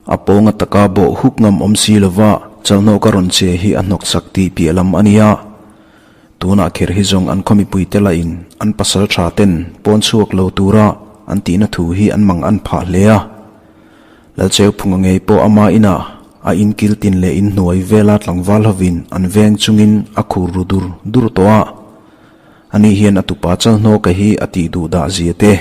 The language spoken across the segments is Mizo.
A pawnga taka bawh huk ngam awm si lova Chalhnawka rawn che hi a hnawksak tih piah lam a nia. Tunah kher hi zawng an khaw mipuite lahin an pasal tha ten pawn chhuak lo tura an tihna thu hi an mang an phah hle a. Lalcheuphunga ngei pawh ama inah a inkil tin leh inhnuai vela tlangval hovin an veng chungin a khur ru dur dur tawh a. Ani hian a tupa Chalhnawka hi a tih duh dah zia te,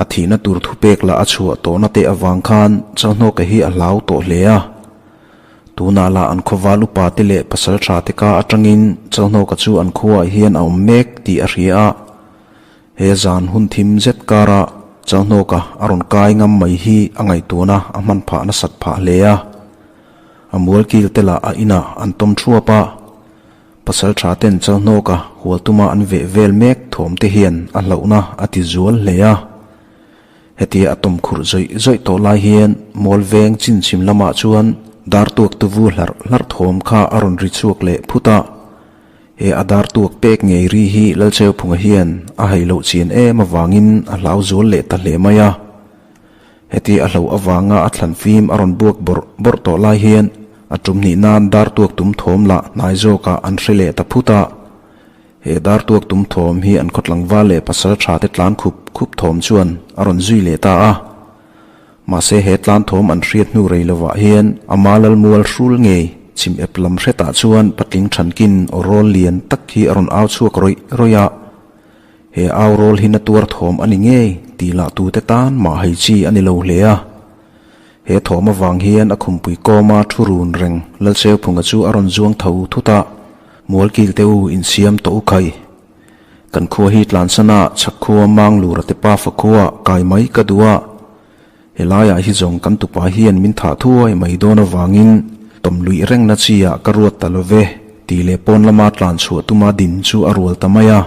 a thihna tur thupek lah a chhuah tawhna te avang khan Chalhnawka hi a hlau tawh hle a. Tunah lah an khawval upa te leh pasal tha te ka atangin Chalhnawka chu an khuaah hian a awm mek tih a hria a. He zan hun thim zet kara Chalhnawka a rawn kai ngam mai hi a ngaihtuahna a hman phah nasat phah hle a. A mualkil te lah a inah an tawm thuap a. Pasal tha ten Chalhnawka hual tuma an veh vel mek thawm te hian a hlauhna a ti zual hle a. Hetia a tawm khurh zawih zawih tawh lai hian mual veng chinchim lamah chuan dar tuak tuvu hlarh hlarh thawm kha a rawn ri chhuak leh phut a. He a dar tuak pek ngei ri hi Lalcheuphunga hian a haih loh chian em avangin a hlau zual leh ta hle mai a. Hetia a hloh avanga a thlan fim a rawn buak bawrh bawrh tawh lai hian a tum hnih nan dar tuak tum thawm lah hnai zawkah an hre leh ta phut a. He dar tuak tum thawm hi an khaw tlangval leh pasal tha te tlan khup khup thawm chuan a rawn zui leh ta a. Mahse he tlan thawm an hriat hnu rei lovah hian ama lalmual hrul ngei chim ep lam hretah chuan patling thankin aw rawl lian tak hi a rawn au chhuak rawih rawih a. He au rawl hi na tuar thawm a ni ngei tih lah tute tan mah hei chi a ni lo hle a. He thawm avang hian a khumpui kawma thu run reng Lalcheuphunga chu a rawn zuang tho thut a, Mualkil te u insiam tawh u khai. Kan khua hi tlansana chhak khua Manglura te pafa khua kai mai ka duh a, helaiah hi zawng kan tupa hian min thah thuai mai dawn avangin tawm luih rengna chi ah ka ruat ta lo ve tih leh pawn lama tlan chhuah tuma din chu a rual ta mai a.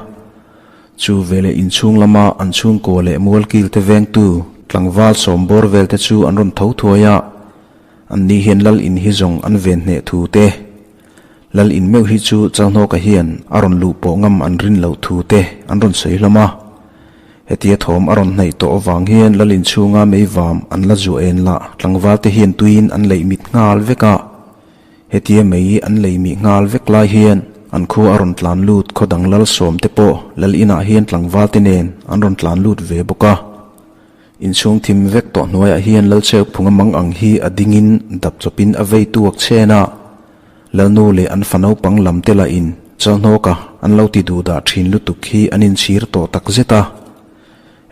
Chu veleh inchhung lama an chhungkaw leh mualkil te vengtu tlangval sawmbawr vel te chu an rawn tho thuai a, an ni hian lal in hi zawng an ven hneh thu te, lal in meuh hi chu Chalhnawka hian a rawn luh pawh ngam an rin loh thu te an rawn sawi hlawm a. Hetia thawm a rawn hnaih tawh avang hian lal inchhunga meivam an la zuah en lah tlangval te hian tuiin an leih mit nghal vek a. Hetia mei an lei mih nghal vek lai hian an khua a rawn tlan lut khaw dang lal sawm te pawh lal inah hian tlangval te nen an rawn tlan lut ve bawk a. Inchhung thim vek tawh hnuaiah hian lal cheu phunga mang ang hi a dingin dap chawpin a vei tuak chhen a. Lalnu leh an fa naupang lam te lahin Chalhnawka an lo ti duh dah thin lutuk hi an inchhir tawh tak zet a.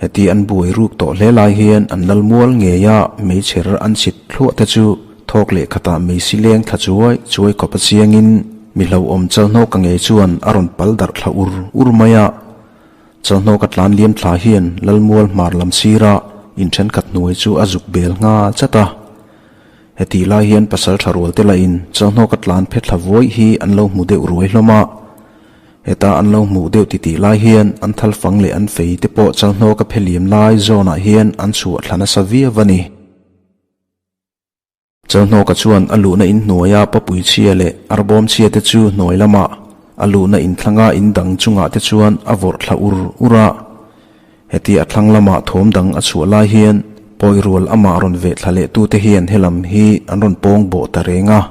Heti an buai ruk tawh hle lai hian an lal mual ngei a, meichher an chhit thluah te chu thawk leh khatah meisi leng thla chuai chuai khawp a chiangin mi hlauhawm Chalhnawka ngei chuan a rawn pal darh thla ur ur mai a. Chalhnawka tlan liam thla hian lal mual hmar lam sira in thenkhat hnuai chu a zuk bel nghal chat a. Heti lai hian pasal tha rual te lahin Chalhnawka tlan phe thla vuai hi an lo hmu deuh ruai hlawm a. Heta an lo hmuh deuh titih lai hian an thalfang leh an fei te pawh Chalhnawka phe liam lai zawnah hian an chhuah thla nasa viau a ni. Chalhnawka chuan a luhna in hnuaia papui chhia leh arbawm chhia te chu hnuai lamah a luhna in thlanga in dang chungah te chuan a vawrh thla ur ur a. Heti a thlang lamah thawm dang a chhuah lai hian pawi rual amah rawn veh thla leh tute hian helam hi an rawn pawng bawh ta reng a.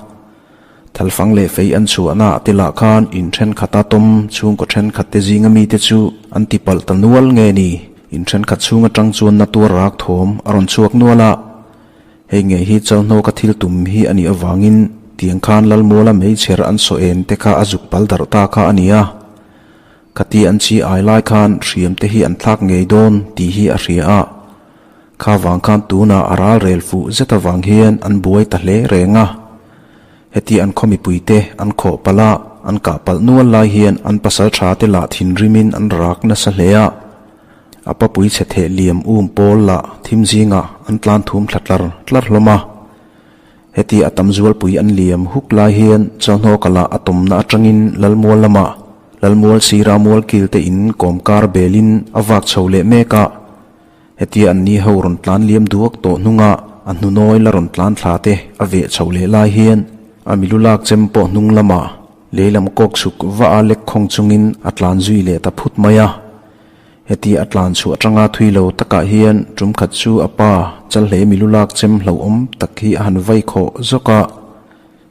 Thalfang leh fei an chhuahna ah te lah khan in thenkhat a tawm chhungkaw thenkhat te zinga mite chu an ti palh ta nual nge ni? In thenkhat chhung atang chuan na tuar rak thawm a rawn chhuak nual a. Hei ngei hi Chalhnawka thil tum hi a nih avangin tiang khan Lalmuala meichher an saw en te kha a zuk pal darh ta kha a ni a. Khati an chi ai lai khan hriam te hi an thlak ngei dawn tih hi a hria a. Kha vang khan tunah a ral rel fuh zet avang hian an buai ta hle reng a. Heti an khaw mipuite an khawh palh a, an kah palh nual lai hian an pasal tha te lah thinrimin an rak nasa hle a. A papui chhe theh liam um pawl lah thim zingah an tlan thum thla tlar tlar hlawm a. Heti a tam zualpui an liam huk lai hian Chalhnawka lah a tawmna atangin Lalmual lamah Lalmual sira mualkil te in kawmkar belin a vak chho leh mek a. Hetia an ni ho rawn tlan liam duak tawh hnunga a hnunawi la rawn tlan thla te a veh chhoh leh lai hian a milu lak chem pawh hnung lamah lei lam kawk chhuk va a lek khawng chungin a tlan zui leh ta phut mai a. Heti a tlan chhuah atanga thui lo takah hian tum khat chu a pa Chalhlei milu lak chem hlauhawm tak hi a han vai khawh zawk a.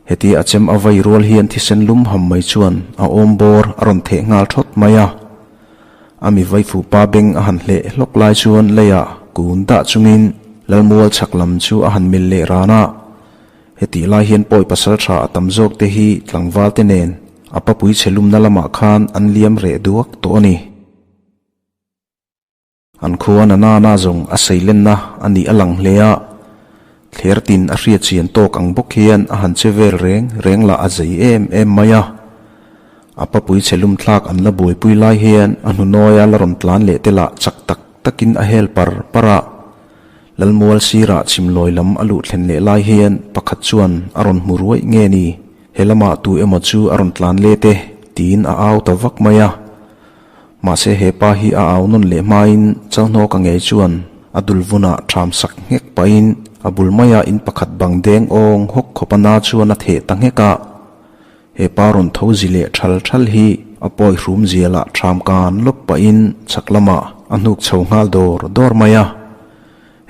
Heti a chem a vai rual hian thisen lum ham mai chuan a awm bawr a rawn theh nghal thawt mai a. A mi vai fuh pa beng a han hleh hlawk lai chuan leiah kun dah chungin Lalmual chhak lam chu a han mil leh ran a. Hetih lai hian pawi pasal tha a tam zawk te hi tlangval te nen a papui chhe lumna lamah khan an liam reh duak tawh a ni. An khua na nana zawng a seilenna a nih a lang hle a, thler tin a hriat chian tawk ang bawk hian a han che vel reng reng lah a zei em em mai a. A papui chhe lum thlak an la buaipui lai hian a hnunawi a la rawn tlan leh te lah chak tak takin a hel par par a. Lalmual sirah chhimlawi lam a luh thlen leh lai hian pakhat chuan a rawn hmu ruaih nge ni, he lamah tu emaw chu a rawn tlan let e, tiin a au ta vak mai a. Mahse he pa hi a au nawn leh hmain Chalhnawka ngei chuan a dul vunah ṭham sak nghek pahin a bul maia in pakhat bang deng awng hawk khawp a na chuan a theh ta nghek a. He pa rawn tho zi leh ṭhal ṭhal hi a pawi hrum zialah ṭham kan lawp pahin chhak lamah a hnuk chho nghal dawr dawr mai a.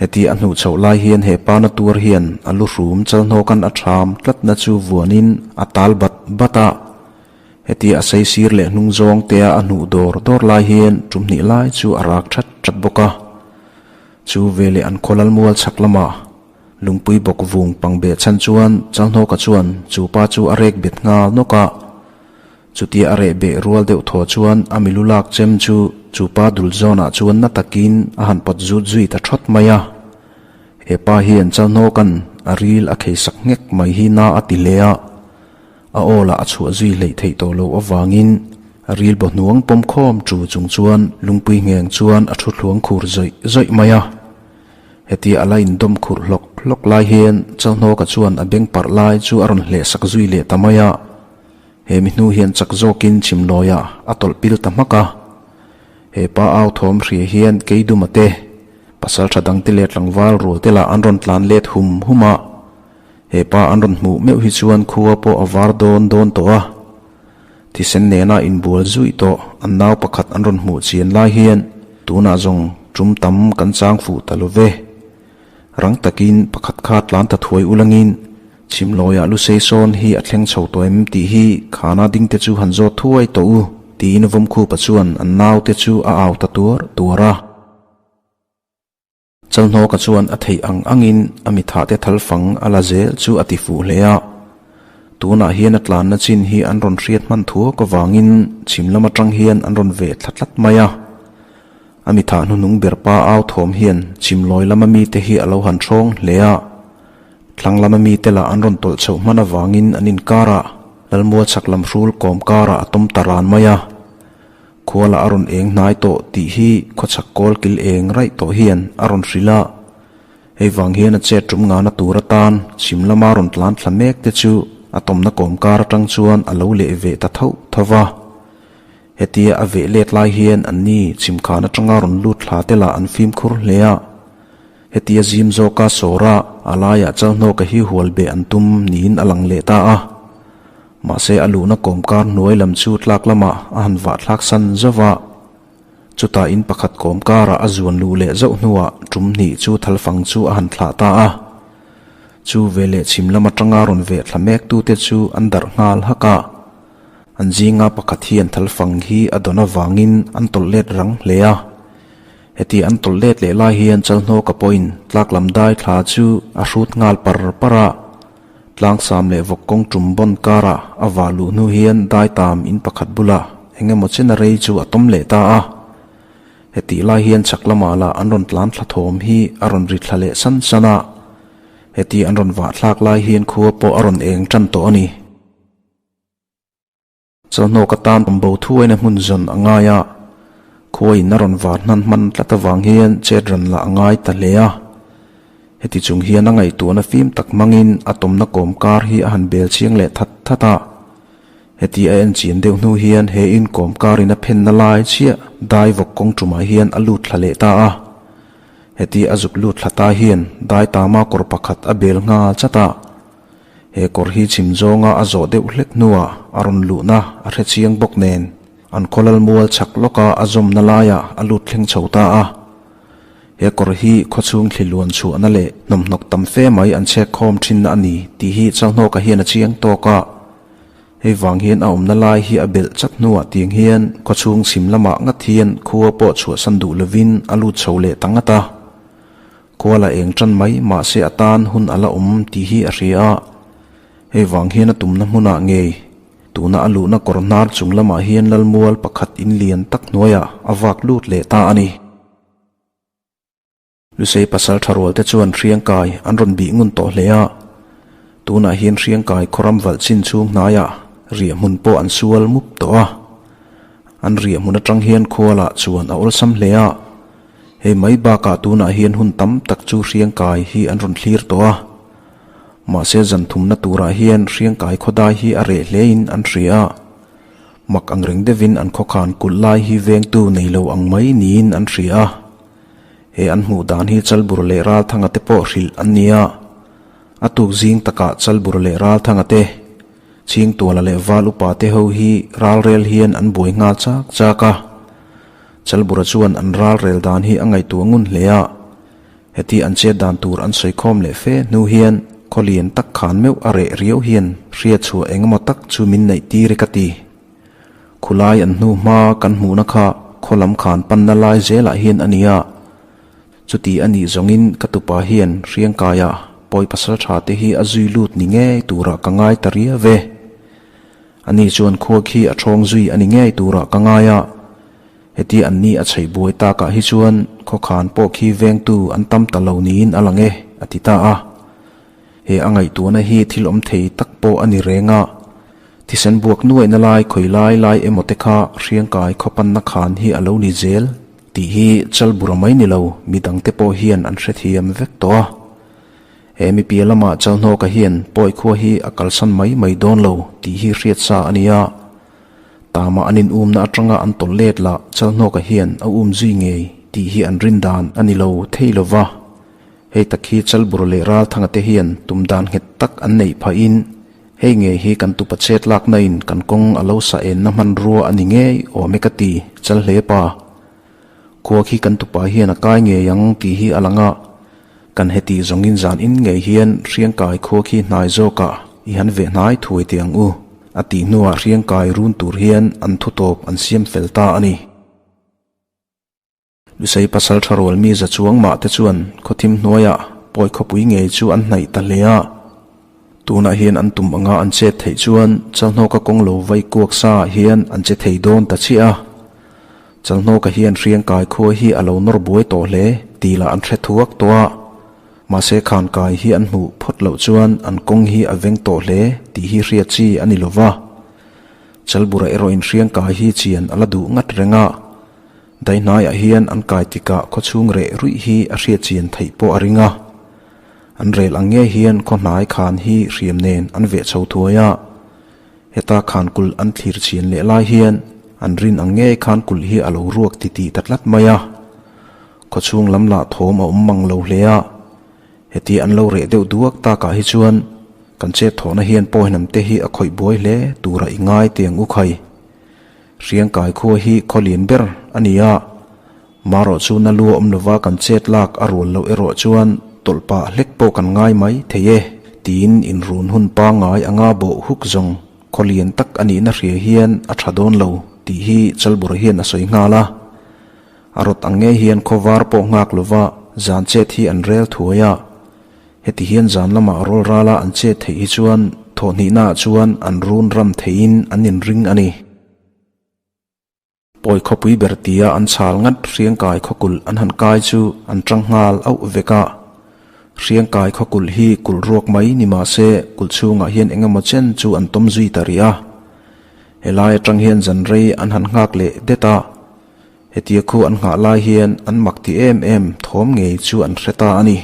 Heti a hnuh chhoh lai hian he pa na tuar hian a lu hrum Chalhnawka'n a ṭham tlatna chu vuanin a tal bat bat a. Heti a sei sir leh hnung zawng tea a hnuh dawr dawr lai hian tum hnih lai chu a rak that that bawk a. Chu veleh an khaw lalmual chhak lamah lungpui bawk vung pang beh chhan chuan Chalhnawka chuan chu pa chu a rek bet nghal nawk a. Chutia a reh beh rual deuh thaw chuan a milu lak chem chu chu pa dul zawnah chuan na takin a han pawt zut zui ta thawt mai a. He pa hian Chalhnawka'n a ril a khei sak nghek mai hi na a ti hle a. A aw lah a chhuah zui hleih theih tawh loh avangin a ril baw hnuang pawm khawm chu chung chuan lungpui ngheng chuan a thu thluang khur zawih zawih mai a. Hetia a la indawm khurh hlawk hlawk lai hian Chalhnawka chuan a beng parh lai chu a rawn hleh sak zui leh ta mai a. He mi hnu hian chak zawkin chhimlawiah a tawlh pil ta hmak a. He pa au thawm hria hian Keiduma te, pasaltha dangte leh tlangval rual te lah an rawn tlan let hum hum a. He pa an rawn hmuh meuh hi chuan khua pawh a var dawn dawn tawh a, thisen nena inbual zuih tawh an nau pakhat an rawn hmuh chian lai hian tunah zawng tum tam kan chang fuh ta lo ve. Rang takin pakhat kha tlan ta thuai ulangin Chhimlawiah lusei sawn hi a thleng chho tawh em tih hi khana dingte chu han zawt thuai tawh u tiin Vawmkhupa chuan an naute chu a au ta tuar tuar a. Chalhnawka chuan a theih ang angin a mithahte thalfang a la zel chu a ti fuh hle a. Tunah hian a tlanna chin hi an rawn hriat hman thuak avangin chhim lam atang hian an rawn veh thla tlat mai a. A mithah hnuhnung ber pa au thawm hian chhimlawi lama mite hi a lo han ṭhawng hle a. Thlang lama mite lah an rawn tawlh chhoh hman avangin an inkarah Lalmual chhak lam hrul kawm karah a tawm ta ran mai a. Khuala a rawn eng hnai tawh tih hi khawchhak kawl kil eng raih tawh hian a rawn hrilh a. Hei vang hian a chet tum ngana tur atan chhim lama rawn tlan thla mek te chu a tawmna kawm kar atang chuan a lo leh veh ta tho tho va. Hetia a veh let lai hian anni chhim khan atanga rawn lut thla te lah an fimkhur hle a. Hetia zim zawka sawra a laiah Chalhnawka hi hual beh an tum niin a lang leh ta a. Mahse a luhna kawmkar hnuai lam chu tlak lamah a han vah thlak san zauh a. Chutah in pakhat kawmkarah a zuan luh leh zauh hnuah tum hnih chu thalfang chu a han thlah ta a. Chu veleh chhim lam atanga rawn veh thla mek tute chu an darh nghal hak a. An zinga pakhat hian thalfang hi a dawn avangin an tawlh let rang hle a. Heti an tawlh let leh lai hian Chalhnawka pawhin tlak lam dai thla chu a hrut nghal par par a. Tlangsam leh vawk kawng tum bawn karah a vah luh hnu hian dai tam in pakhat bulah eng emaw chen a rei chu a tawm leh ta a. Hetih lai hian chhak lamah lah an rawn tlan thla thawm hi a rawn ri thla leh san san a. Heti an rawn vah thlak lai hian khua pawh a rawn eng tan tawh a ni. Chawhnawk atan bo thuaina hmun zawn a ngai a, khuaiin a rawn var hnan hman tlat avang hian chet ran lah a ngai ta hle a. Heti chung hian a ngaihtuahna fim tak hmangin a tawmna kawm kar hi a han bel chiang leh that that a. Heti a en chian deuh hnu hian he in kawm karin a phenna lai chiah dai vawk kawng tumah hian a lut thla leh ta a. Heti a zuk lut thla ta hian dai tama kawr pakhat a bel nghal chat a. He kawr hi chhim zawnga a zawh deuh hlek hnuah a rawn luhna a hre chiang bawk nen. An khaw lal mual chhak lawka a zawmna laiah a lut thleng chho ta a. He kawr hi khawchhung thli luan chhuahna leh hnawmhnawk tam fe mai an chhek khawm thinna a ni tih hi Chalhnawka hian a chiang tawk a. Hei vang hian a awmna lai hi a belh chat hnuah tiang hian khawchhung chhim lamah ngat hian khua pawh chhuahsan duh lovin a lut chho leh ta ngat a. Khua la eng tan mai mahse a tan hun a la awm tih hi a hria a. Hei vang hian a tumna hmunah ngei tuna a luhna kawr hnar chung lamah hian Lalmual pakhat in lian tak hnuaiah a vak lut leh ta a ni. Lusei pasal tha rual te chuan Hriangkai an rawn bih ngun tawh hle a, tunah hian Hriangkai khawram valh chin chhung hnaiah riah hmun pawh an sual mup tawh a. An riah hmun atang hian khualah chuan a awlsam hle a, hei mai bakah tunah hian hun tam tak chu Hriangkai hi an rawn thlir tawh a. Mahse zan thumna turah hian Hriangkai khawdai hi a reh hlein an hria a, mak angreng deuhin an khawkhan kulh lai hi vengtu nei lo ang mai niin an hria a. He an hmuh dan hi Chalbur leh Ralthanga te pawh hrilh an ni a. A tuk zing takah Chalbur leh Ralthanga te, Chhingtuala leh Val upa te ho hi ralrel hian an buai nghal chak chak a. Chalbura chuan an ralrel dan hi a ngaihtuah ngun hle a. Heti an chet dan tur an sawikhawm leh fe hnu hian khaw lian tak khan meuh a reh riau hian hriatchhuah engemaw tak chu min neih tir e ka ti. Khulai an hnu hma kan hmuhna kha khaw lam khan panna lai zelah hian a ni a, chuti a nih zawngin ka tupa hian Hriangkaia pawi pasal tha te hi a zui lut ni ngei turah ka ngai ta riau ve. Ani chuan khua khi a thawng zui a ni ngei turah ka ngai a, heti an ni a chheih buai takah hi chuan khawkhan pawh khi vengtu an tam ta lo niin a lang e, a ti ta a. He a ngaihtuahna hi thil awm thei tak pawh a ni reng a, thisen buak nuaihna lai khawi lai lai emaw te kha Hriangkai khawpanna khan hi a lo ni zel tih hi Chalbura mai ni lo midangte pawh hian an hrethiam vek tawh a. He mipi lamah Chalhnawka hian Pawikhua hi a kalsan mai mai dawn lo tih hi hriat sa a ni a, Tama an in umna atanga an tawlh let lah Chalhnawka hian a um zui ngei tih hi an rin dan a ni lo thei lo va. Hei tak hi Chalbur leh Ralthanga te hian tum dan nghet tak an neih phahin hei ngei hi kan tupa chet lakna in kan kawng a lo sa enna hmanrua a ni ngei awm e ka ti chal hle pa. Khua khi kan tupa hian a kai ngei ang tih hi a lang a, kan heti zawngin zan in ngei hian Hriangkai khua khi hnai zawkah i han veh hnai thuai teh ang u a tih hnuah Hriangkai run tur hian an thutawp an siam fel ta a ni. Lusei pasal tha rual mi za chuang mah te chuan khawthim hnuaiah pawi khawpui ngei chu an hnaih ta hle a. Tunah hian an tum anga an chet theih chuan Chalhnawka kawng lo vai kuak sa ah hian an che thei dawn ta chiah a. Chalhnawka hian Hriangkai khua hi a lo nawr buai tawh hle tih lah an hre thuak tawh a. Mahse khankai hi an hmuh phawt loh chuan an kawng hi a veng tawh hle tih hi hriat chi a ni lo va. Chalbura erawhin Hriangkai hi chian a la duh ngat reng a. Daihnaiah hian an kai tikah khawchhung reh ruih hi a hriat chian theih pawh a ring a. An rel ang ngei hian khaw hnai khan hi hriam nen an veh chho thuai a. Heta khan kulh an thlir chhian leh lai hian an rin ang ngei khan kulh hi a lo ruak titih ta tlat mai a. Khawchhung lam lah thawm a awm mang lo hle a. Heti an lo reh deuh duak takah hi chuan kan chet thawhna hian pawihnam te hi a khawih buai hle tura i ngai tiang u khai. Hriangkai khua hi khaw lian ber a ni a, marawh chu na lu a awm lova kan chet lak a rual loh erawh chuan tawlh pah hlek pawh kan ngai mai thei e tiin inrun hun pangngai anga bawh huk zawng khaw lian tak a nihna hria hian a tha dawn lo tih hi Chalbura hian a sawi nghal a. A rawt ang ngei hian khaw var pawh nghak lova zan chet hi an rel thuai a. Heti hian zan lamah rawl rala an chet theih hi chuan thawhhnihnaah chuan an run ram theihin an inring a ni. Pawi khawpui ber tia an chhal ngat Hriangkai khawkulh an han kai chu an tang nghal auh vek a. Hriangkai khawkulh hi kulh ruak mai ni mah se kulh chhungah hian eng emaw chen chu an tawm zui ta rih a. Helai atang hian zan rei an han nghak leh det a. Hetia khu an nghah lai hian an mak ti em em thawm ngei chu an hre ta a ni.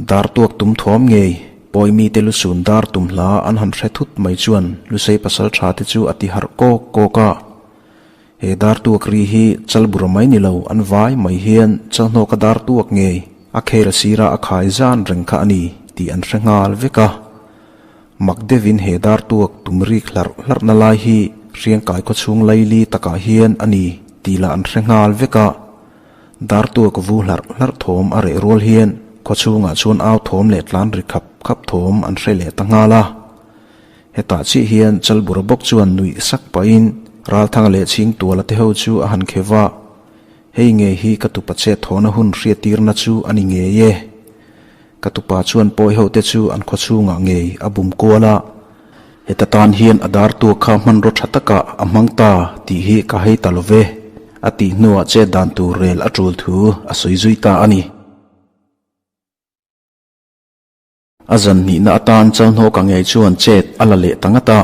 Dar tuak tum thawm ngei, pawi mite lusun dar tum hla an han hre thut mai chuan Lusei pasal tha te chu a ti harh kawk kawk a. He dar tuak ri hi Chalbura mai ni lo an vai mai hian Chalhnawka dar tuak ngei a khel sira a khai zan reng kha a ni tih an hre nghal vek a. Mak deuhin he dar tuak tum rik hlarh hlarhna lai hi Hriangkai khawchhung laili takah hian a ni tih lah an hre nghal vek a. Dartuak vu hlarh hlarh thawm a reh rual hian khawchhungah chuan au thawm leh tlan ri khap khap thawm an hre leh ta nghal a. Hetah chiah hian Chalbura bawk chuan nuih sak pahin Ralthanga leh Chhingtuala te ho chu a han khev a, Hei ngei hi ka tupa chet thawhna hun hriattirna chu a ni ngei e. Ka tupa chuan pawi ho te chu an khawchhungah ngei a bum kual a, heta tan hian a dar tuak kha hmanraw tha takah a hmang ta tih hi ka hei ta lo ve, a tih hnuah chet dan tur rel a tul thu a sawi zui ta a ni. A zan hnihna atan Chalhnawka ngei chuan chet a la leh ta ngat a.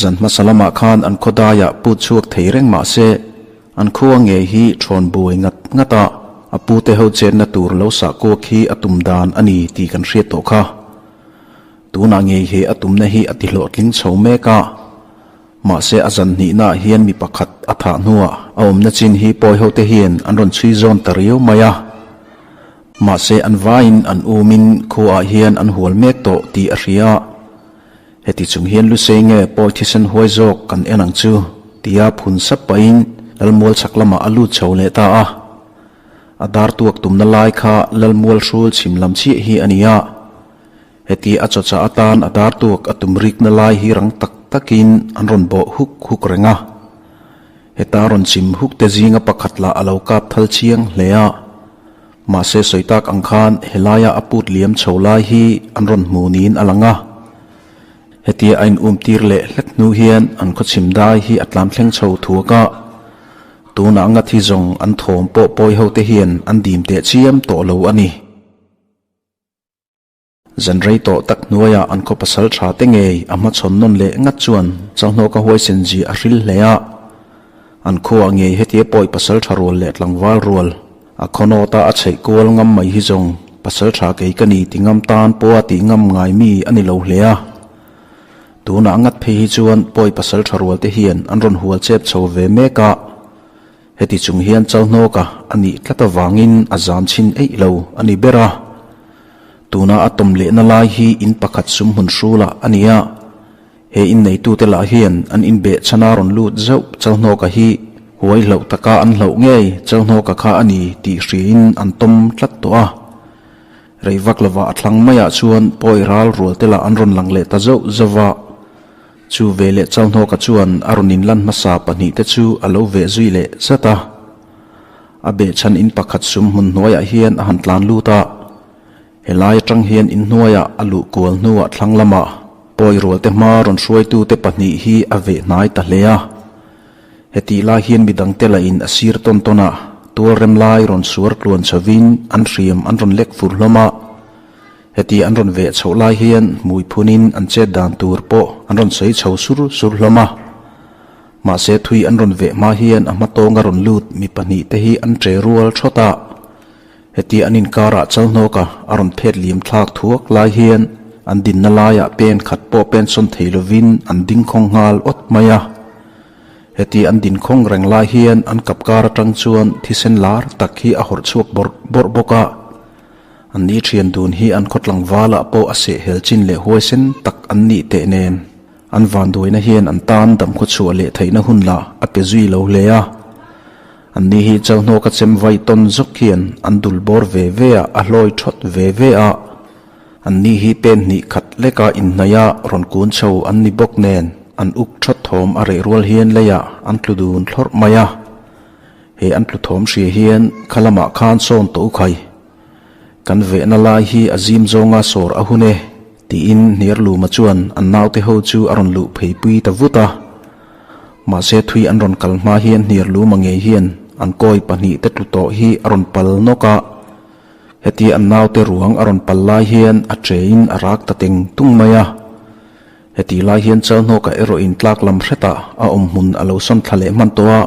Zan hmasa lamah khan an khawdaiah put chhuak thei reng mah se, an khua ngei hi thawn buai ngat ngat a, a pute ho chetna tur lo sah kuak hi a tum dan a ni tih kan hriat tawh kha. Tunah ngei he a tumna hi a ti hlawhtling chho mek a. Mahse a zan hnihnaah hian mi pakhat a thah hnuah a awmna chin hi pawi hote hian an rawn chhui zawn ta riau mai a. Mahse an vaiin an umin khuaah hian an hual mek tawh tih a hria a. Heti chung hian Lusei nge pawi thisen huai zawk kan en ang chu tia phun sap pahin Lalmual chhak lamah a lut chho leh ta a. A dar tuak tumna lai kha Lalmual hrul chhim lam chiah hi a ni a. Heti a chawchah atan a dar tuak a tum rikna lai hi rang tak takin an rawn bawh huk huk reng a. Heta rawn chim huk te zinga pakhat lah a lo kap thal chiang hle a. Mahse sawi tak ang khan helaia a put liam chho lai hi an rawn hmu niin a lang a. Hetia a in um tir leh hlek hnu hian an khawchhim dai hi a tlan thleng chho thuak a. Tunah ngat hi zawng an thawm pawh pawi ho te hian an dim teh chiam tawh lo a ni. Zan rei tawh tak hnuaiah an khaw pasal tha te ngei a hmachhawn nawn leh ngat chuan Changhnawka huaisen zi a hril hle a. An khuaah ngei hetia pawi pasal tha rual leh tlangval rual a khaw nawta a chheih kual ngam mai hi zawng pasal tha kei ka ni ti ngam tan pawha tih ngam ngai mi a ni lo hle a. Tunah ngat phei hi chuan pawi pasal tha rual te hian an rawn hual chep chho ve mek a. Heti chung hian Chalhnawka a nih tlat avangin a zam chhin eih lo a ni ber a. Tuna a tawm lehna lai hi in pakhat sum hmun hrulah a ni a. He inneitute lah hian an inbeh chhana rawn lut zauh Chalhnawka hi huai hlauh taka an hlauh ngei Chalhnawka kha a ni tih hriin an tawm tlat tawh a. Rei vak lovah a thlang maiah chuan pawi ral rual te lah an rawn lang leh ta zauh zauh a. Chu veleh Chalhnawka chuan a rawn inlan hmasa pahnihte chu a lo veh zui leh zat a. A behchhan in pakhat sum hmun hnuaiah hian a han tlan lut a. Helai atang hian in hnuaiah a luh kual hnuah thlang lamah pawi rualte hma rawn hruaitute pahnih hi a veh hnai ta hle a. Hetih lai hian midangte lahin a sir tawn tawn a, tualrem lai rawn suar tluan chhovin an hriam an rawn lek fur hlawm a. Heti an rawn veh chhoh lai hian hmui phunin an chet dan tur pawh an rawn sawi chho sur sur hlawm a. Mahse thui an rawn veh hma hian a hma tawnga rawn lut mi pahnih te hi an che rual thawt a. Heti an inkarah Chalhnawka a rawn phet liam thlak thuak lai hian an dinna laiah pen khat pawh pen sawn thei lovin an ding khawng nghal awt mai a. Heti an din khawng reng lai hian an kapkar atang chuan thisen lar tak hi a hawrh chhuak bawrh bawrh bawk a. An ni thian dun hi an khaw tlangvalah pawh a sehhel chin leh huaisen tak an nih teh nen, an vanduaina hian an tan damkhaw chhuah leh theihna hun lah a pe zui lo hle a. An ni hi Chalhnawka chem vai tawn zawk hian an dul bawr ve ve a, a hlawi thawt ve ve a. An ni hi pen hnih khat leka inhnaih a rawn kun chho an ni bawk nen, an uk thawt thawm a reh rual hian leiah an tlu dun thlawrh mai a. He an tlu thawm hria hian kha lamah khan sawn tawh u khai. Kan vehna lai hi a zim zawnga sawr a hun e, tiin Hniarluma chuan an naute ho chu a rawn luh pheipui ta vut a. Mahse thui an rawn kal hma hian Hniarluma ngei hian an kawi pahnih te tlu tawh hi a rawn pal nawk a. Heti an naute ruang a rawn pal lai hian a chein a rak ta teng tung mai a. Heti lai hian Chalhnawka erawh in tlak lam hretah a awm hmun a lo sawn thla leh hman tawh a.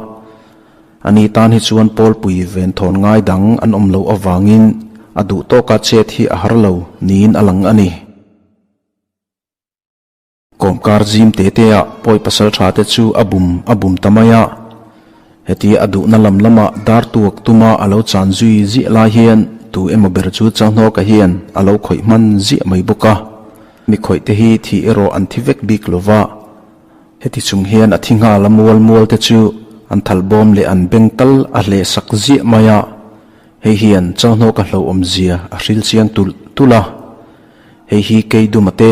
Ani tan hi chuan Pawlpui venthawn ngai dang an awm loh avangin a duh tawka chet hi a har lo niin a lang a ni. Kawmkar zim te te ah pawi pasal tha te chu a bum a bum ta mai a. Hetia a duhna lam lamah dar tuak tuma a lo chan zui ziah lai hian tu emaw ber chu Chalhnawka hian a lo khawih hman ziah mai bawk a. Mi khawih te hi thih erawh an thi vek bik lo va. Heti chung hian a thi nghal a mual mual te chu an thal bawm leh an beng tal a hleh sak ziah mai a, hei hian Chalhnawka hlauhawmzia a hril chiang tulh tulh a. Hei hi Keiduma te,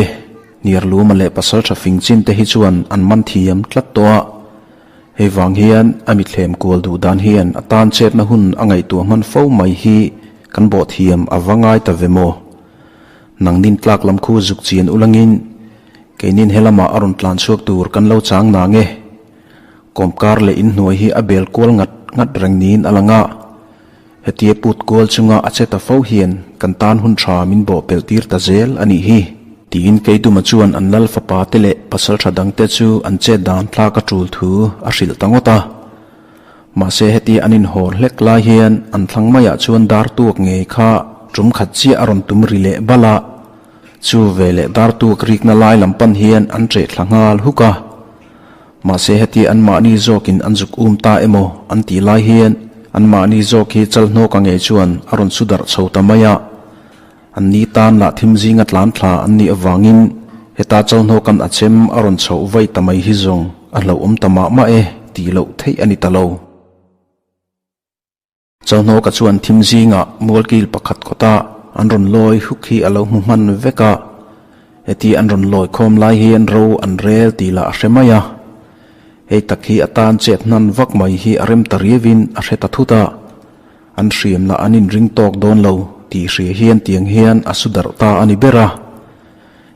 Niarluma leh Pasaltha Fingchin te hi chuan an man thiam tlat tawh a. Hei vang hian a mithlem kual duh dan hian a tan chetna hun a ngaihtuah hman fo mai hi kan bawh thiam a va ngai ta ve maw? Nangnin tlak lam khu zuk chian ulangin keinin helamah a rawn tlan chhuak tur kan lo chang nang e. Kawmkar leh inhnuai hi a bel kual ngat ngat reng niin a lang a. Hetia put kual chunga a che ta fo hian kan tan hun tha min bawh pelh tir ta zel a nih hi. Tiin Keiduma chuan an lal fapa te leh pasal tha dangte chu an chet dan thlak a tul thu a hrilh ta ngawt a. Mahse hetia an inhawr hlek lai hian an thlang maiah chuan dar tuak ngei kha tum khat chiah a rawn tum ri leh bal a. Chu veleh dar tuak rikna lai lam pan hian an ṭeh thla nghal huk a. Mahse heti anmahni zawkin an zuk um ta emaw an tih lai hian anmahni zawk hi Chalhnawka ngei chuan a rawn su darh chho ta mai a. An ni tan lah thim zinga tlan thla an nih avangin heta Chalhnawka'n a chem a rawn chhoh vaih ta mai hi zawng a hlauhawm ta mah mah e tih loh theih a ni ta lo. Chauhnawka chuan thim zingah mualkil pakhat kawta an rawn lawi huk hi a lo hmu hman vek a, heti an rawn lawi khawm lai hian ro an rel tih lah a hre mai a. Hei tak hi a tan chet hnan vak mai hi a rem ta riauin a hre ta thut a, an hriam lah an inring tawk dawn lo tih hria hian tiang hian a su darh ta a ni ber a.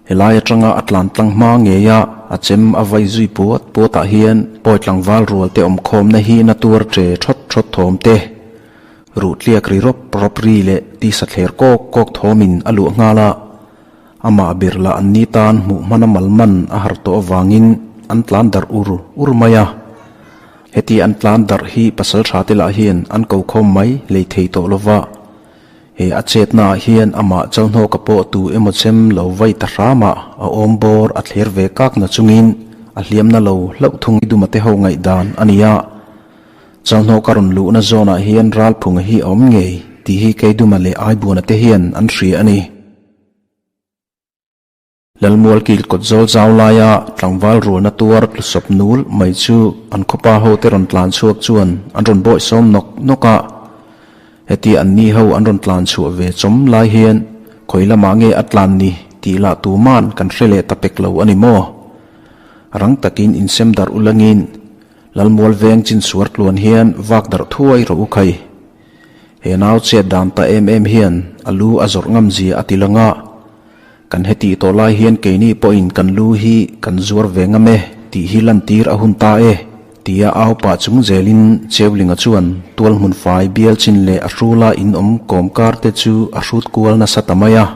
Helai atanga a tlan tlang hma ngei a, a chem a vai zui puat puat ah hian pawi tlangval rual te awmkhawmna hi na tuar che thawt thawt thawm te, ruh tliak ri rawp rawp ri leh tisa thler kawk kawk thawmin a luah nghal a. Amah ber lah an ni tan hmuh hmana mal man a har tawh avangin an tlan darh ur ur mai a. Heti an tlan darh hi pasal tha te lah hian an ko khawm mai lei thei tawh lova. He a chetnaah hian amah Chalhnawka pawh tu emaw chem lo vai ta hramah a awm bawr a thler ve kak na chungin a hliamna lo hlauh thung i dumate ho ngaihdan a ni a. Chalhnawka rawn luhna zawnah hian ralphunga hi a awm ngei tih hi Keiduma leh Aibuana te hian an hria a ni. Lalmual kil kawt zawl zau laia tlangval rualna tuar tlusawp nul mai chu an khawpa hote rawn tlan chhuak chuan an rawn bawihsawm nawk nawk a. Heti an ni ho an rawn tlan chhuah ve chawm lai hian khawi lamah nge a tlan ni tih lah tuman kan hre leh ta pek lo a ni maw? Rang takin insem darh ulangin Lalmual veng chin suar tluan hian vak darh thuai rawh u khai. He nau chet dan ta em em hian a lu a zawrh ngam zia a ti lang a. Kan heti tawh lai hian keini pawhin kan lu hi kan zuar ve ngam e tih hi lantir a hun ta e, tia au pah chung zelin Cheulinga chuan tual hmun fai bial chin leh a hrula in awm kawm kar te chu a hrut kual nasa ta mai a.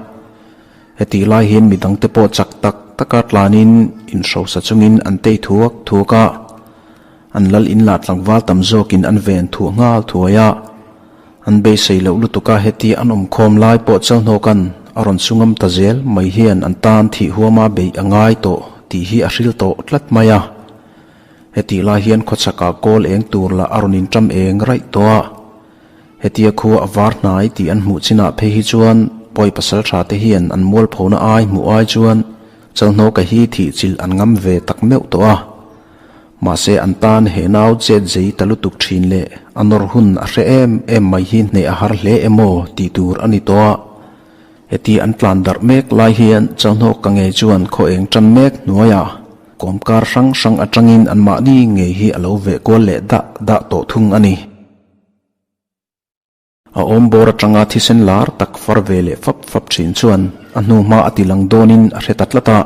Hetih lai hian midangte pawh chak tak taka tlanin inhrosa chungin an tei thuak thuak a, an lal in lah tlangval tam zawkin an ven thuah nghal thuai a. An beisei loh lutuk a heti an awm khawm lai pawh Chalhnawka'n a rawn sungam ta zel mai hian an tan thih huama beih a ngai tawh tih hi a hril tawh tlat mai a. Hetih lai hian khawchhakah kawl eng tur lah a rawn inṭam eng raih tawh a. Hetia khua a var hnai tih an hmuh chinah phei hi chuan pawi pasal tha te hian an mualphona ai hmuh ai chuan Chalhnawka hi thih chilh an ngam ve tak meuh tawh a. Mahse an tan he nau chet zei ta lutuk thin leh a nawr hun a hre em em mai hi hneh a har hle emaw tih tur a ni tawh a. Heti an tlan darh mek lai hian Chalhnawk ka ngei chuan khaw eng tan mek hnuaiah kawmkar hrang hrang atangin anmahni ngei hi a lo veh kual leh dah dah tawh thung a ni. A awm bawr atanga thisen lar tak far ve leh fap fap thin chuan a hnu hma a ti lang dawnin a hre ta tlat a.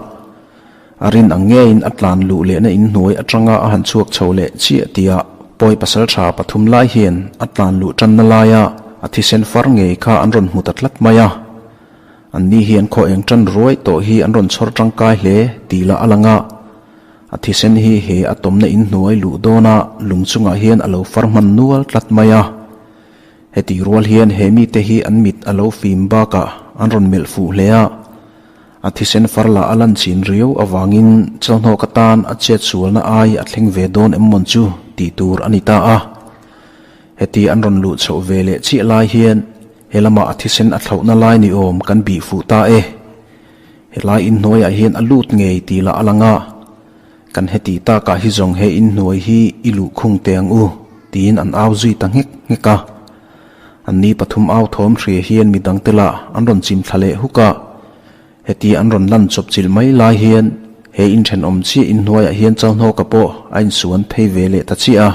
A rin ang ngeiin a tlan luh lehna in hnuai atanga a han chhuak chho leh chiah tihah pawi pasal tha pathum lai hian a tlan luh tanna laia a thisen far ngei kha an rawn hmu ta tlat mai a. Anni hian khaw eng tan ruai tawh hi an rawn chhawr tangkai hle tih lah a lang a. A thisen hi he a tawmna in hnuai luh dawna lung chungah hian a lo far hman nual tlat mai a. Heti rual hian he mite hi an mit a lo fim bakah an rawn melh fuh hle a. A thisen far lah a lan chin riau avangin Chalhnawk atan a chet sualna ai a thleng ve dawn em mawn chu tih tur a ni ta a. Heti an rawn luh chhoh ve leh chiah lai hian he lamah a thisen a thlauhna lai ni awm kan bih fuh ta e. Helai inhnuaiah hian a lut ngei tih lah a lang a. Kan heti takah hi zawng he inhnuai hi i luh khung teh ang u, tiin an au zui ta nghek nghek a. Anni pathum au thawm hria hian midangte lah an rawn chim thla leh huk a. Heti an rawn lan chawp chilh mai lai hian he inthenawm chiah inhnuaiah hian Chalhnawka pawh a insuan phei ve leh ta chiah a.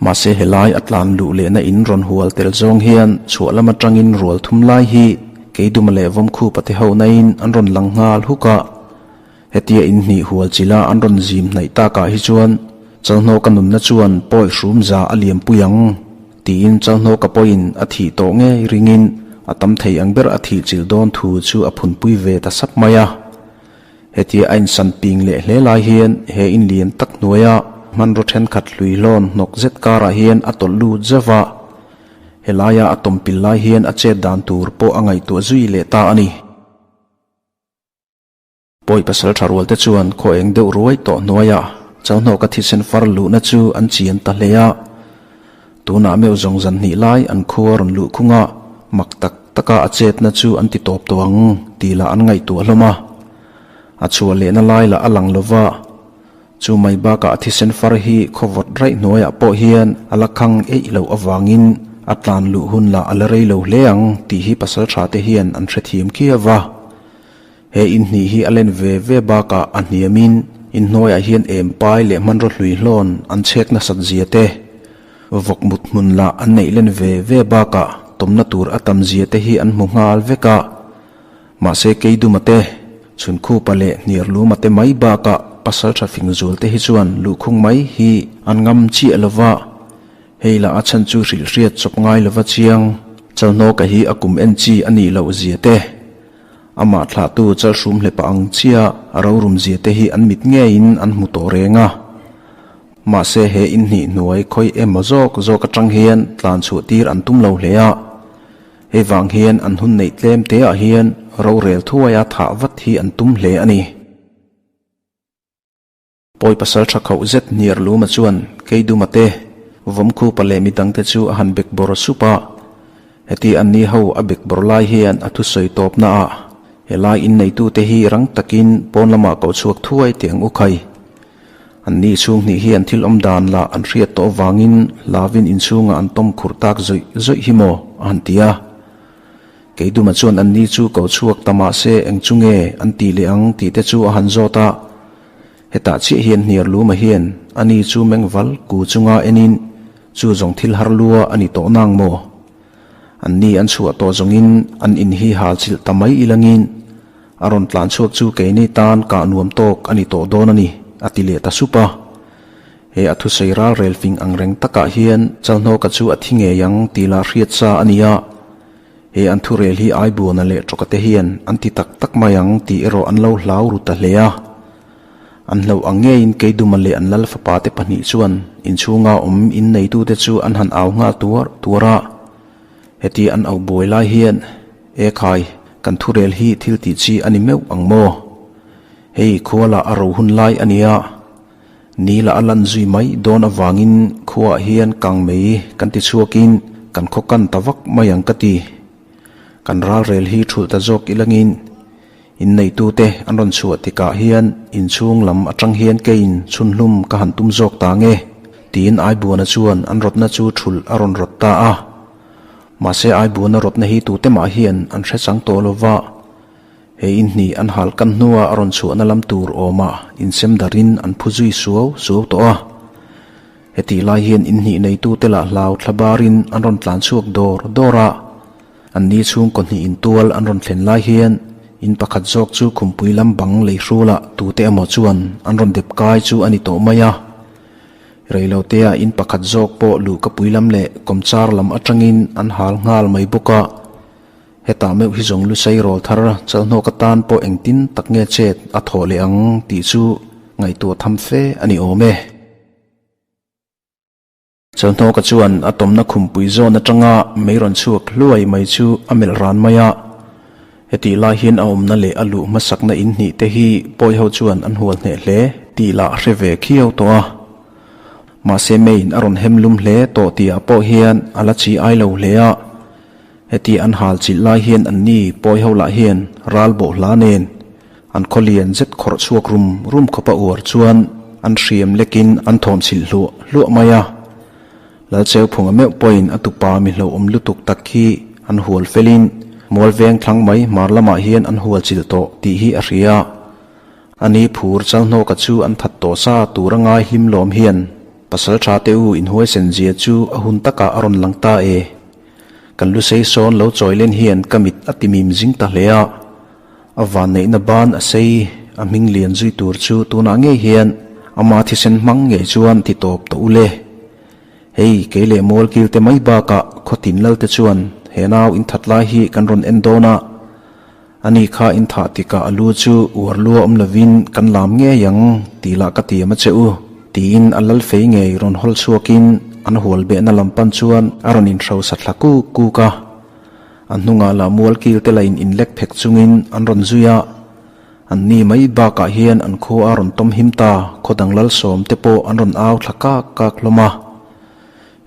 Mahse helai a tlan luh lehna in rawn hual tel zawng hian chhuah lam atangin rual thum lai hi Keiduma leh Vawmkhupa te ho naiin an rawn lang nghal huk a. Hetia in hnih hual chila an rawn zim hnaih takah hi chuan Chalhnawka nunna chuan pawi hrum za a liam pui ang tiin Chalhnawka pawhin a thih tawh ngei ringin a tam thei ang ber a thih chilh dawn thu chu a phunpui ve ta sap mai a. Hetia a insan ping leh hle lai hian he in lian tak hnuaia hmanraw thenkhat hlui hlawn hnawk zet karah hian a tawlh lut zauh a, helaia a tawmpil lai hian a chet dan tur pawh a ngaihtuah zui leh ta a ni. Pawi pasal tha rual te chuan khaw eng deuh ruai tawh hnuaiah Chauhnawka thisen far luhna chu an chian ta hle a. Tunah meuh zawng zan hnih lai an khua rawn luh khunga mak tak taka a chetna chu an ti tawp tawh ang tih lah an ngaihtuah hlawm a. A chhuah lehna lai lah a lang lova, chu mai bakah a thisen far hi khaw vawt raih hnuaiah pawh hian a la khang eih loh avangin a tlan luh hun lah a la rei lo hle ang tih hi pasal tha te hian an hrethiam khiau va. He inhnih hi a len ve ve bakah a hniamin inhnuaiah hian em pai leh hmanraw hlui hlawn an chhek nasat zia te, vawk mut hmun lah an neih len ve ve bakah tawmna tur a tam zia te hi an hmu nghal vek a. Mahse Keiduma te, Chhunkhupa leh Hniarluma te mai bakah pasal tha fing zual te hi chuan luhkhung mai hi an ngam chiah lo va, hei lah a chhan chu hrilh hriat chawp ngai lova chiang. Chalhnawka hi a kum en chi a nih loh zia te, Amah thlahtu chalhrum hlepa ang chiah a rorum zia te hi an mit ngeiin an hmu tawh reng a. Mahse he inhnih hnuai khawi emaw zawk zawk atang hian tlan chhuah tir an tum lo hle a. Hei vang hian an hun neih tlem te ah hian rorel thuaia thah vat hi an tum hle a ni. Pawi pasal tha khauh zet hniar luma chuan Keiduma te, Vawmkhupa leh midangte chu a han bek bawr sup a. Heti anni ho a bek bawr lai hian a thusawi tawpna ah helai inneitute hi rang takin pawn lamah koh chhuak thuai teh ang u khai. Anni chhung hnih hian thil awm dan lah an hriat tawh avangin lavin inchhungah an tawm khurh tak zawih zawih hi maw a han ti a. Keiduma chuan anni chu ko chhuak ta mah se eng chu nge an tih leh ang tih te chu a han zawt a. Hetah chiah hian hniar luma hian ani chu mengval ku chunga enin chu zawng thil har lua a ni tawh nang maw? Anni an chhuah tawh zawngin an in hi hal chilh ta mai ilangin a rawn tlan chhuak chu keini tan kah nuam tawk a ni tawh dawn a ni, a ti leh ta sup a. He a thusawi ral rel fing ang reng takah hian Chalhnawka chu a thi ngei ang tih lah hriat sa a ni a. He an thurel hi Aibuana leh Tawkate hian an ti tak tak mai ang tih erawh an lo hlau ru ta hle a. An hlauh ang ngeiin Keiduma leh an lal fapate pahnih chuan inchhunga awm inneitute chu an han au nghal tuar tuar a. Heti an auh buai lai hian, E khai, kan thurel hi thil tih chi a ni meuh ang maw? Hei khualah a ro hun lai a nia. Ni lah a lan zui mai dawn avangin khuaah hian kang mei kan ti chhuakin kan khaw kan ta vak mai ang ka ti. Kan ralrel hi thulh ta zawk ilangin inneitute an rawn chhuah tikah hian inchhung lam atang hian keiin chhunhlum ka han tum zawk ta nge tiin Aibuana chuan an rawtna chu thulh a rawn rawt ta a. Mahse Aibuana rawtna hi tute mah hian an hre chang tawh lova. He in hnih an hal kan hnua a rawn chhuahna lam tur awmah insem darin an phu zui suau suau tawh a. Hetih lai hian in hnih neitute lah hlau thla barin an rawn tlan chhuak dawr dawr a. Anni chhungkaw hnih intual an rawn thlen lai hian in pakhat zawk chu khumpui lam bang lei hrulah tute emaw chuan an rawn dep kai chu a ni tawh mai a. Reilotea in pakhat zawk pawh luhkapui lam leh kawmchar lam atangin an hal nghal mai bawk a. Hetah meuh hi zawng Lusei rawl thar chalhnawk atan pawh engtin tak nge chet a thawh leh ang tih chu ngaihtuah tham fe a ni awm e. Chalhnawka chuan a tawmna khumpui zawn atanga mei rawn chhuak hluai mai chu a melh ran mai a. Hetih lai hian a awmna leh a luh hmasakna in hnih te hi pawi ho chuan an hual hneh hle tih lah hre ve khiau tawh a. Mahse meiin a rawn hem lum hle tawh tihah pawh hian a la chi ai lo hle a. Heti an hal chilh lai hian anni pawi ho lah hian ral bawh hla nen. An khaw lian zet khawrh chhuak rum rum khawpa uar chuan an hriam lekin an thawm chhilh hluah hluah mai a. Lalcheuphunga meuh pawhin a tupa mi hlauhawm lutuk tak hi an hual felin Mualveng thlang mai hmar lamah hian an hual chilh tawh tih hi a hria. A ni phur Chalhnawka chu an that tawh sa tur a ngai hlim lawm hian pasal tha te u inhuaisen zia chu a hun takah a rawn lang ta e. Kan lusei sawn lo chawi len hian ka mit a ti mim zing ta hle a. A vanneihna ban a sei, a hming lian zui tur chu tunah ngei hian ama thisen hmang ngei chuan ti tawp tawh u le. Hei, kei leh Mualkil te mai bakah Khawtin Lal te chuan he nau inthat lai hi kan rawn en dawn a, ani kha inthah tikah a lu chu uar lua awm lovin kan lam ngei ang tih lah ka tiam a che u, tiin a lal fei ngei rawn hawl chhuakin an hual behna lam pan chuan a rawn inhrosa thla kuk kuk a. A hnungah lah mualkil te lain inlek phek chungin an rawn zui a, an ni mai bakah hian an khua a rawn tawm him ta, khaw dang lalsawm te pawh an rawn au thla kak kak hlawm a.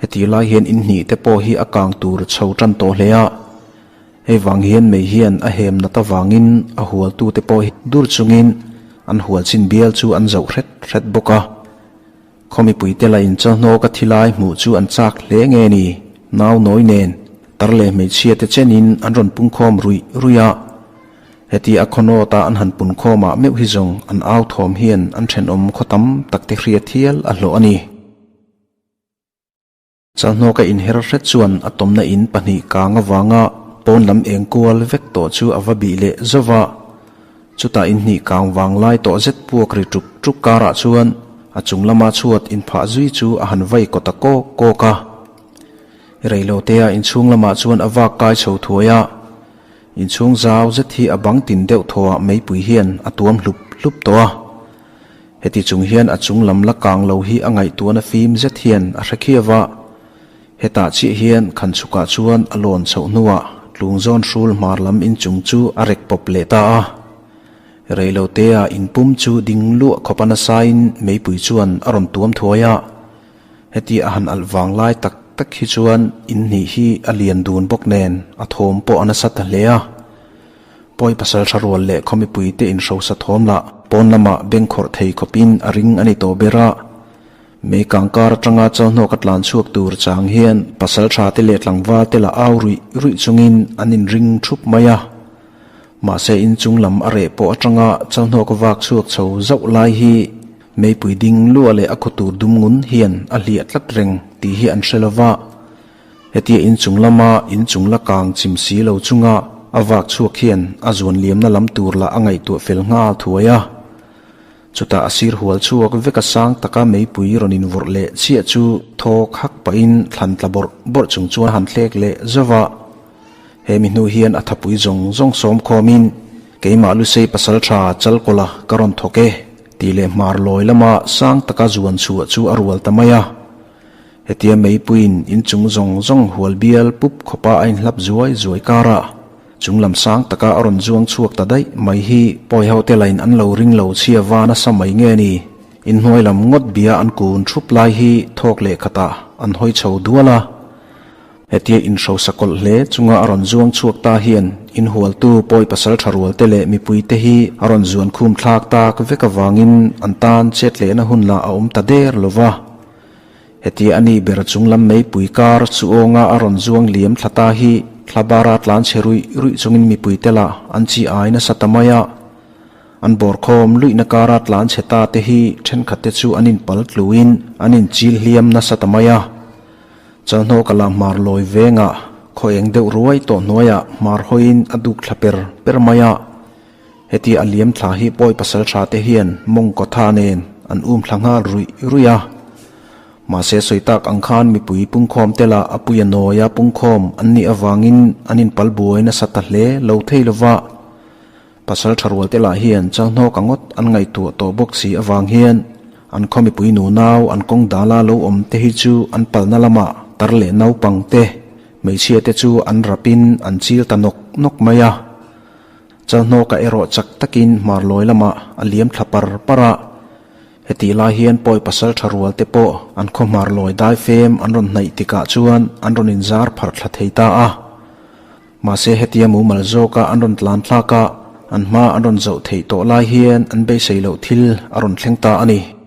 Heti lai hian inhnih te pawh hi a kang tur chho tan tawh hle a, hei vang hian mei hian a hem nat avangin a hualtu te pawh hi dur chungin an hual chin bial chu an zoh hret hret bawk a. Khaw mipuite la inchawhnawk a thi lai hmuh chu an chak hle nge ni? Nau nawi nen, tar leh hmeichhia te chenin an rawn pungkhawm ruih ruih a. Heti a khaw nawta an han punkhawm ah meuh hi zawng an au thawm hian an thenawm khaw tam tak te hriat hial a hlawh a ni. Chalhnawka inher hret chuan a tawmna in pahnih kang avanga pawn lam eng kual vek tawh chu a va bih leh zauh a. Chutah in hnih kang vang lai tawh zet puak ri ṭuk ṭuk karah chuan a chung lama chhuat inphah zui chu a han vai kawt a kawk kawk a. Reilotea inchhung lamah chuan a vak kai chho thuai a. Inchhung zau zet hi a bang tin deuh thawhah meipui hian a tuam hlup hlup tawh a. Heti chung hian a chung lam la kang lo hi a ngaihtuahna fim zet hian a hre khiau a. Hetah chiah hian khan chhukah chuan a lawn chhoh hnuah tlungzawn hrul hmar lam inchung chu a rek pawp leh ta a. Reilotea inpum chu ding luah khawp a nasain meipui chuan a rawn tuam thuai a. Heti a han alh vang lai tak tak hi chuan inhnih hi a lian dun bawk nen a thawm pawh a nasa ta hle a. Pawi pasal hra rual leh khaw mipuite inhrosa thawm lah pawn lamah bengkhawrh thei khawpin a ring a ni tawh ber a. Mei kangkar atanga chawhnawk a tlan chhuak tur chang hian pasal tha te leh tlangval te lah au ruih ruih chungin an inring thup mai a. Mahse inchung lam a reh pawh atanga chawhnawk a vak chhuak chho zauh lai hi meipui ding luah leh a khaw tur dum ngun hian a hliah tlat reng tih hi an hre lova. Hetia inchung lama inchung la kang chim si lo chunga a vak chhuak hian a zuan liamna lam tur lah a ngaihtuah fel nghal thuai a. Chutah a sir hual chhuak vek a sang taka meipui rawn invawrh leh chiah chu thawk hak pahin thlan tla bawrh bawrh chung chuan a han thlek leh zauh a. He mi hnu hian a thapui zawng zawng sawm khawmin keimah Lusei pasaltha Chalkawla ka rawn thawk e tih leh hmar lawi lama sang taka zuan chhuah chu a rual ta mai a. Hetia meipuiin inchung zawng zawng hual bial pup khawpa a inhlap zuai zuai karah chung lam sang taka a rawn zuang chhuak ta daih mai hi pawi ho te lain an lo ring lo chhia va nasa mai nge ni? Inhnuai lam ngawt bia an kun thup lai hi thawk leh khatah an hawi chho dual a. Hetia inhrosa kawlh hle chunga a rawn zuang chhuak ta hian inhualtu pawi pasal tha rual te leh mipui te hi a rawn zuan khum thlak tak vek avangin an tan chet lehna hun lah a awm ta der lova. Hetia a ni ber chung lam meipui kar chu awnga a rawn zuang liam thla ta hi thla bara tlan chhe ruih ruih chungin mipui te lah an chi ai nasa ta mai a. An bawrkhawm luihna kara tlan chhe ta te hi thenkhat te chu an inpal tluin an inchil hliam nasa ta mai a. Chalhnawka lah hmar lawi vengah khaw eng deuh ruai tawh hnuaiah hmar hawiin a duk thla per per mai a. Heti a liam thla hi pawi pasal tha te hian mawng kawtha nen an um thla nghal ruih ruih a. Mahse sawi tak ang khan mipui pungkhawm te lah a puia nawia pungkhawm an nih avangin an inpal buai nasa ta hle lo thei lova. Pasal tha rual te lah hian changhnawk a ngawt an ngaihtuah tawh bawk si avang hian an khaw mipui nunau an kawng dala lo awm te hi chu an palna lamah tar leh naupang te hmeichhia te chu an rapin an chil ta nawk nawk mai a. Chalhnawka erawh chak takin hmar lawi lamah a liam thla par par a. Hetih lai hian pawi pasal tha rual te pawh an khaw hmar lawi dai fem an rawn hnaih tikah chuan an rawn inzar pharh thla thei ta a. Mahse hetia mumal zawka an rawn tlan thlak a, An hma an rawn zauh theih tawh lai hian an beisei loh thil a rawn thleng ta a ni.